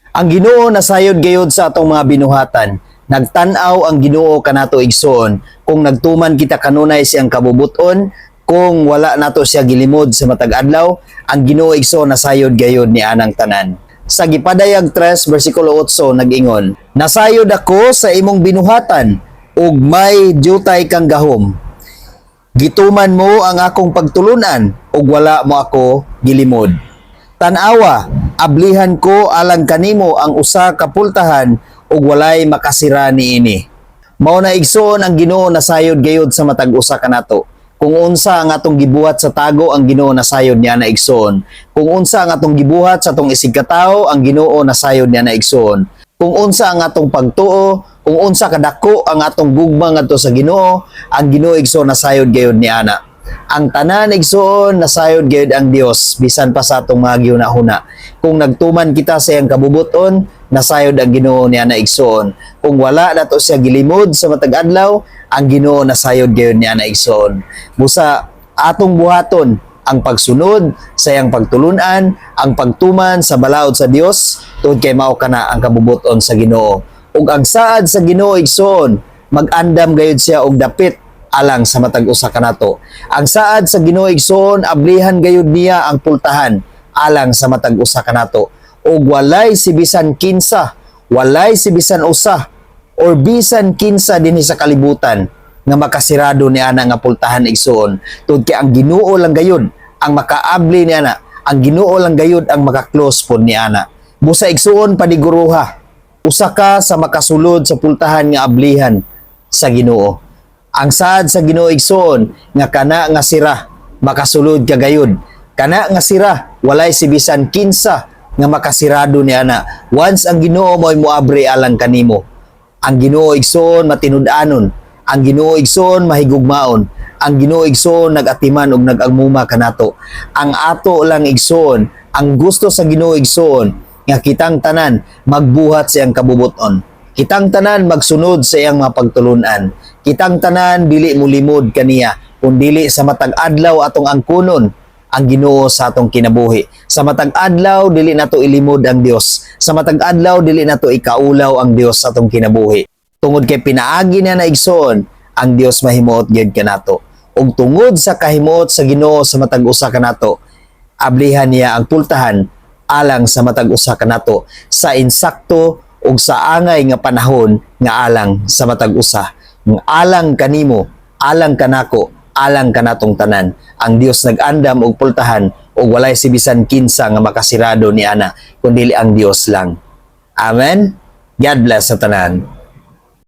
Ang Ginoo nasayod gayod sa atong mga binuhatan. Nagtan-aw ang Ginoo kanato, igsoon, kung nagtuman kita kanunay sa iyang kabubuton, kung wala nato siya gilimod sa matag adlaw, ang Ginoo, igsoon, nasayod gayod ni anang tanan. Sa Gipadayag 3 versikulo 8 nag-ingon, "Nasayod ako sa imong binuhatan ug may diutay kang gahom. Gituman mo ang akong pagtulunan ug wala mo ako gilimod. Tan-awa, ablihan ko alang kanimo ang usa ka pultahan ug walay makasira niini." Mao na, igsoon, ang Ginoo nasayod gayod sa matag usa kanato. Kung unsa ang atong gibuhat sa tago, ang Ginoo nasayod niya na, igsoon. Kung unsa ang atong gibuhat sa atong isigkatawo, ang Ginoo nasayod niya na, igsoon. Kung unsa ang atong pagtuo, kung unsa kadako ang atong gugma ngadto sa Ginoo, ang Ginoo, igsoon, nasayod gayud ni ana. Ang tanan, igsoon, nasayod gayud ang Dios bisan pa sa atong mga gihuna-huna. Kung nagtuman kita sa iyang kabubuton, nasayod ang Ginoo niya na, igsoon. Kung wala nato siya gilimod sa matag adlaw, ang Ginoo nasayod gayud niya na, igsoon. Busa atong buhaton ang pagsunod sa iyang pagtulunan, ang pagtuman sa balaod sa Dios, tungod kay mao kana ang kabubuton sa Ginoo. Ug ang saad sa Ginoo, igsoon, mag-andam gayud siya og dapit alang sa matag usa kanato. Ang saad sa Ginoo, igsoon, ablihan gayud niya ang pultahan alang sa matag usa kanato. Ug walay si bisan kinsa, walay si bisan usa or bisan kinsa dinhi sa kalibutan nga makasirado ni ana nga pultahan, igsoon. Tungod kay ang Ginoo lang gayud ang makaabli ni ana, ang Ginoo lang gayud ang maka-close pod ni ana. Busa, igsoon, paniguruha, usa ka sa makasulod sa pultahan nga ablihan sa Ginoo. Ang saad sa Ginoo, igsoon, nga kana nga sira makasulod ka gayud. Kana nga sira, walay si bisan kinsa nga makasirado ni ana. Once ang Ginoo mo'y moabre alang kanimo. Ang Ginoo, igsoon, matinud-anon. Ang Ginoo, igsoon, mahigugmaon. Ang Ginoo, igsoon, nagatiman og nag-agmuma kanato. Ang ato lang, igsoon, ang gusto sa Ginoo, igsoon, nga kitang tanan magbuhat sa iyang kabubuton. Kitang tanan magsunod sa iyang mga pagtulunan. Kitang tanan dili mulimod kaniya, kun dili sa matag adlaw atong angkunon ang Ginoo sa atong kinabuhi. Sa matag adlaw dili nato ilimod ang Dios. Sa matag adlaw dili nato ikaulaw ang Dios sa atong kinabuhi. Tungod kay pinaagi niya na, igsoon, ang Dios mahimuot gyud kanato. Ug tungod sa kahimuot sa Ginoo sa matag usa kanato, ablihan niya ang pultahan alang sa matag usa kanato sa insakto ug sa angay nga panahon nga alang sa matag usa. Nga alang kanimo, alang kanako, alang kanatong tanan. Ang Dios nag-andam og pultahan ug walay si bisan kinsa nga makasirado ni ana kundi ang Dios lang. Amen. God bless sa tanan.